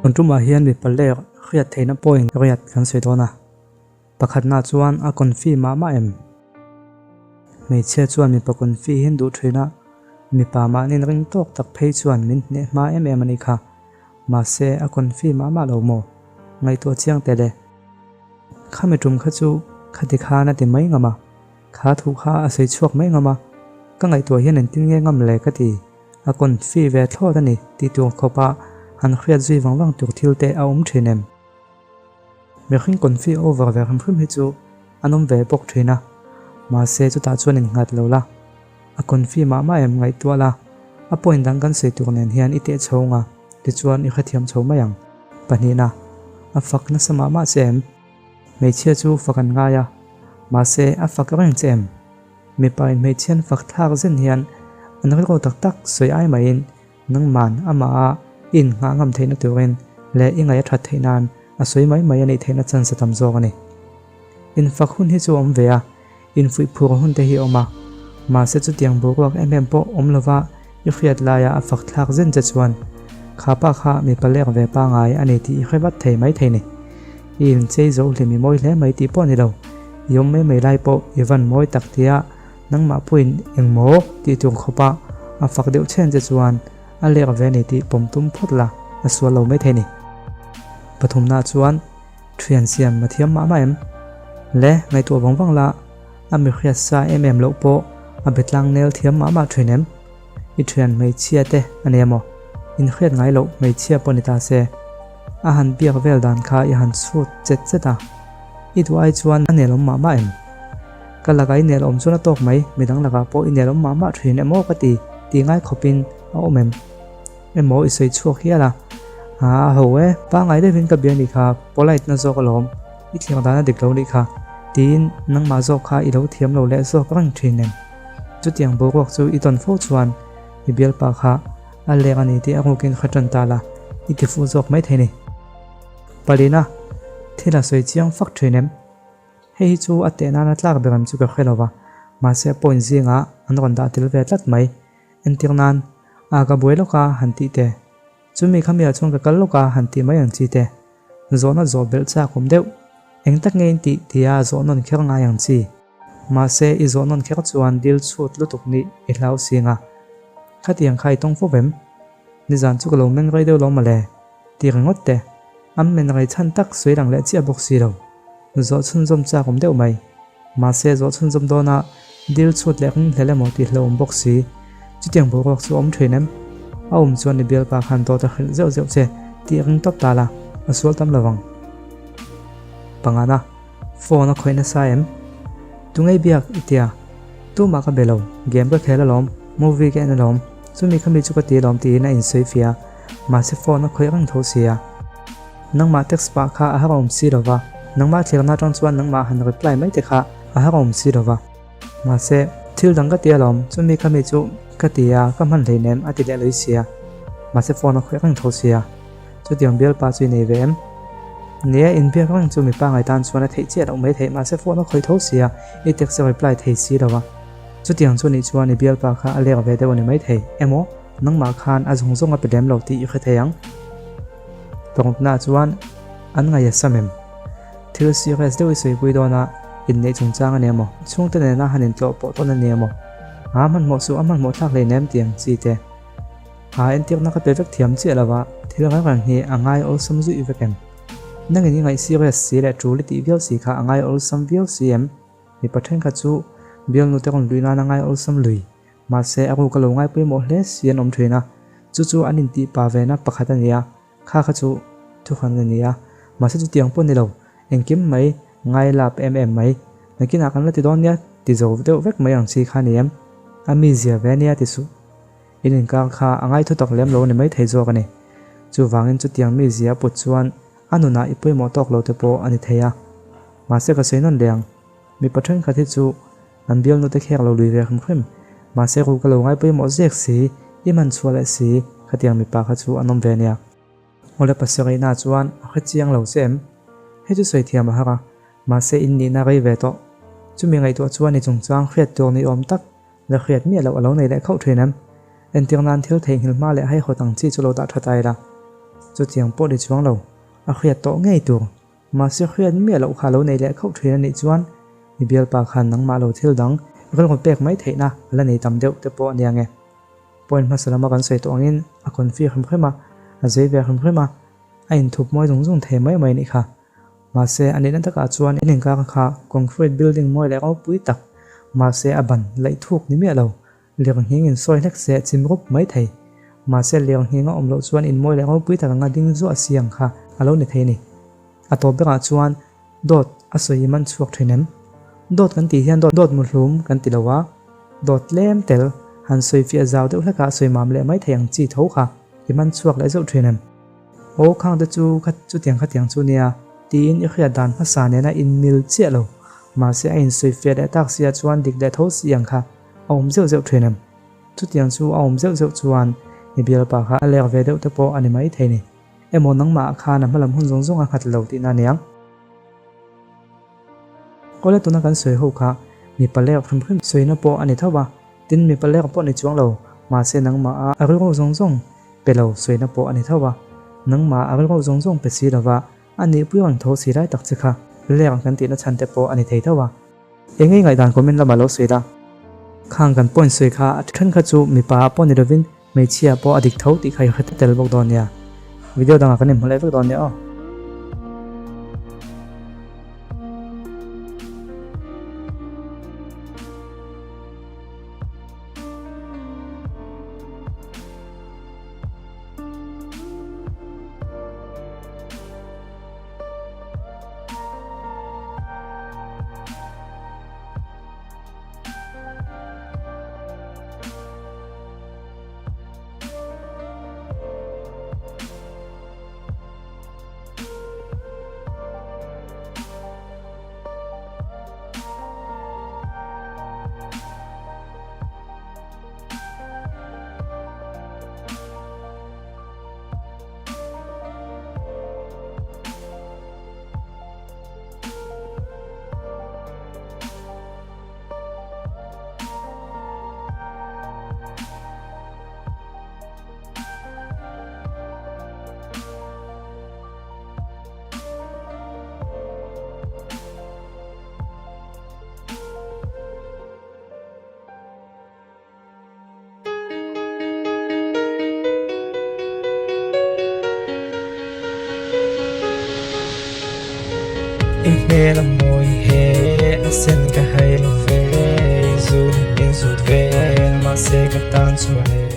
Tun tumah hian mipa lek hriat theihna point riat kan sawi dawn a, pakhatna chuan a confi mah mah em? Hmeichhia chuan mipa confi hi an duh thin a, mipa mahni ring tawk tak phei chuan min hneh hma em em a nih kha. Mahse a confi mah mah lo maw? Ngaihtuah chiang teh le. Khami tum kha chu khati khan a ti mai ngam a, kha thu kha a sawi chhuak mai ngam a, ka ngaihtuah hian engtin nge ngam le ka ti. A confi ve thlawt a ni tih tur khawpa han hriat zui vang vang tur thil te a awm thin em? Mihring confi over ve hrim hrim hi chu an awm ve bawk thin a, mahse chutah chuan innghat lo la, a confi mah mah em ngaihtuah la, a point dang kan sawi tur nen hian i teh chho nga tichuan i hrethiam chho mai ang. Pahnihna, a fak nasa mah mah che em? Hmeichhia chu fak an ngai a, mahse a fak reng che em? Mipa in hmeichhian fak thlak zen hian an rilru tak tak sawi ai maiin nangman amah a i innghah ngam theihna turin leh i ngaih a that theih nan a sawi mai mai a nih theihna chance a tam zawk a ni. Infak hun hi chu a awm ve a, infuih phur hun te hi a awm a, mahse chutiang boruak em em pawh awm lova i hriat laia a fak thlak zen che chuan kha pa kha mipa lek ve pangai a ni tih i hre vat thei mai thei ni. I inchei zo hlim i mawi hle mai tih pawh a ni lo. I awm mai mai lai pawh i van mawi tak tia nangmah pawhin engmaw tih tur khawpa a fak deuh chhen che chuan a lek ve a ni tih pawm tum phawt la a sual lo mai thei ni. Pathumna chuan thian siam a thiam mah mah em? Le ngaihtuah vang vang la a mi hriat sa em em loh pawh a be tlang nel thiam mah mah thin em? I thian hmeichhia te a ni emaw? Inhriat ngai loh hmeichhia pawh ni ta se. A han biak vel dan kha i han chhut chet chet a, i duh ai chuan a nelawm mah mah em? Ka lakah i nelawm chuan a tawk mai, midang lakah pawh i nelawm mah mah thin em aw ka ti tih ngai khawpin a awm em? Emaw i sawi chhuak hial a, a ho e, pangngai deuhin ka bia nih kha, polite na zawk alawm, i thliak dan a dik lo nih kha, tiin nangmah zawk kha i lo thiam lo leh zawk reng thin em? Chutiang boruak chu i tawn fo chuan i bialpa kha A lek a ni tih a rukin kha tan ta la, i ti fuh zawk mai thei ni. Palina, thil a sawi chiang fak thin em? Hei hi chu a teh nana tlak ber em chu ka hre lo va, mahse a point zingah an rawn dah tel ve tlat mai. Entir nan, a ka buai lawk a han tih te, chumi khamiah chuan ka kal lawk a han tih mai ang chi te, zawhna zawh belh chak awm deuh. Eng tak nge in tih tia zawh nawn kher ngai ang chi. Mahse i zawh nawn kher chuan dil chhut lutuk nih i hlau sing a. Khatiang kha i tawng fo vem? Nizan chu ka lo meng rei deuh lo mawle, ti ringawt teh. An men rei chhan tak sawi lang leh chiah bawk si lo. Zawh chhunzawm chak awm deuh mai. Mahse zawh chhunzawm dawna dil chhut leh ring hlel emaw tih hlauhawm bawk si. Chutiang boruak chu a awm thin em? A awm chuan i bialpa khan dawt a hrilh zeuh zeuh che tih ring tawp ta la, a sual tam lovang. Pangana. Phone a khawih nasa em? Tungei biak i tia? Tumah ka be lo, game ka khel alawm, movie ka en alawm, chumi khami chu ka ti alawm tiin a insawi fia, mahse phone a khawih reng tho sia. Nangmah text pah kha a har awm si lova, nangmah thlirna atang chuan nangmah han reply mai te kha a har awm si lova. Mahse, thil dang ka ti alawm, chumi khami chu ka ti a, ka hman hleinem a ti leh lui sia. Mahse phone a khawih reng tho sia. Chutiang bialpa chu i nei ve em? Nia, inbiak reng chu mipa ngai tan chuan a theih chiah loh mai theih, mahse phone a khawih tho sia, i text a reply thei si lo a. Chutiang chu nih chuan i bialpa kha a lek ve deuh a ni mai thei, emaw nangmah khan a zawng zawng a pe lem lo tih i hre thei ang. Tawngna chuan an ngaih a sam em? Thil serious deuh i sawipui dawn a, inneih chungchang a ni emaw, chhungte nena han intlawh pawh tawn a ni emaw, a hmanhmawh suh a hmanhmawh thlak hleinem tih ang chi te. A entirna ka pe vek thiam chiah lo a, thil reng reng hi a ngai awlsam zuih vek em? Nangin i ngaih serious si leh tul i tih viau si kha a ngai awlsam viau si em? Mipa thenkhat chu bialnu te rawn lui nan a ngai awlsam lui, mahse a ruk a lo ngai pawimawh hle si an awm thin a, chu chu an intih pa ve na pakhat a ni a, kha kha chu thuhran a ni a, mahse chutiang pawh ni lo, engkim mai ngai lap em em mai, nakinah kan la ti dawn nia ti zo deuh vek mai ang chi kha a ni em? A mizia ve nia ti suh. In inkar kha a ngai thutak lem lo a ni maithei zawk a ni. Chuvangin chutiang mi zia put chuan a nunah i pawimawh tawk lo te pawh a ni thei a. Mahse ka sawi nawn leh ang. Mipa thenkhat hi chu an bialnu te khek lo lui ve hrim hrim. Mahse ru ka lo ngai pawimawh zek si, i man chhuah leh si, khatiang mipa kha chu an awm ve nia. Awle pasarihna chuan a hre chiang lo che em? Hei chu sawi thiam a har a, mahse in nihna rei ve tawh. Chumi ngaihtuah chuan i chungchang hriat tur ni awm tak La hriat miah loh a lo nei leh khauh thin em? Entir nan thil theihnghilh hma leh haihawt ang chi chu lo dah tha ta ila. Chutiang pawh ni chuang lo, a hriat tawh ngei tur. Mahse hriat miah loh kha lo nei leh khauh thin a nih chuan i bialpa khan nangmah lo thil dang rilru pek mai theihna a la nei tam deuh te pawh a nia nge. Point hmasa lama kan sawi tawh angin a confi hrim hrim a, a zei ve hrim hrim a, a inthup mawi zung zung thei mai mai a nih kha. Mahse a nihna takah chuan in inkar kha concrete building mawi leh ropui tak, mahse a ban laih thuk ni miah lo, Lirnghing in sawi hlek se chim rup mai thei. Mahse lirnghing a awm loh chuan in mawi leh ropui tak anga ding zuah si ang kha a lo ni thei a ni. A tawp berah chuan dawt a sawi i man chhuak thin em? Dawt kan tih hian dawt muhlum kan ti lo a, dawt tlem tel han sawi fiah zau deuh hlekah sawi mam leh mai thei ang chi tho kha i man chhuak leh zeuh thin em? Aw khang te chu kha chutiang khatiang chu nia tiin i hriat dan hmasa nena inmil chiah lo. Mahse a insawi fiah leh tak siah chuan dik leh tho si ang kha A awm zeuh zeuh thin em? Chutiang chu a awm zeuh zeuh chuan i bialpa kha a lek ve deuh te pawh a ni mai thei ni. Emaw nangmah khan a hmalam hun zawng zawng a nghat lo tihna a niang. Kawle tuna kan sawi ho kha mipa lek hrim hrim sawina pawh a ni tho va, tin mipa lek pawh ni chuang lo, mahse nangmah a a rilru zawng zawng pe lo sawina pawh a ni tho va, nangmah a rilru zawng zawng pe si lova a nihpui reng tho si lai tak che kha lek kan tihna chhan te pawh a ni thei tho va. Eng nge ngaihdan comment lamah lo sawi la. Khang kan point sawi kha a then kha chu mipa ah pawh ni lovin hmeichhia pawh a dik tho tih kha i hre tel bawk dawn nia. Video dangah kan inhmu leh vek dawn nia aw. I hmel a mawi he a sen ka hai lo ve, i zut in zut vel mahse ka tan chuan e.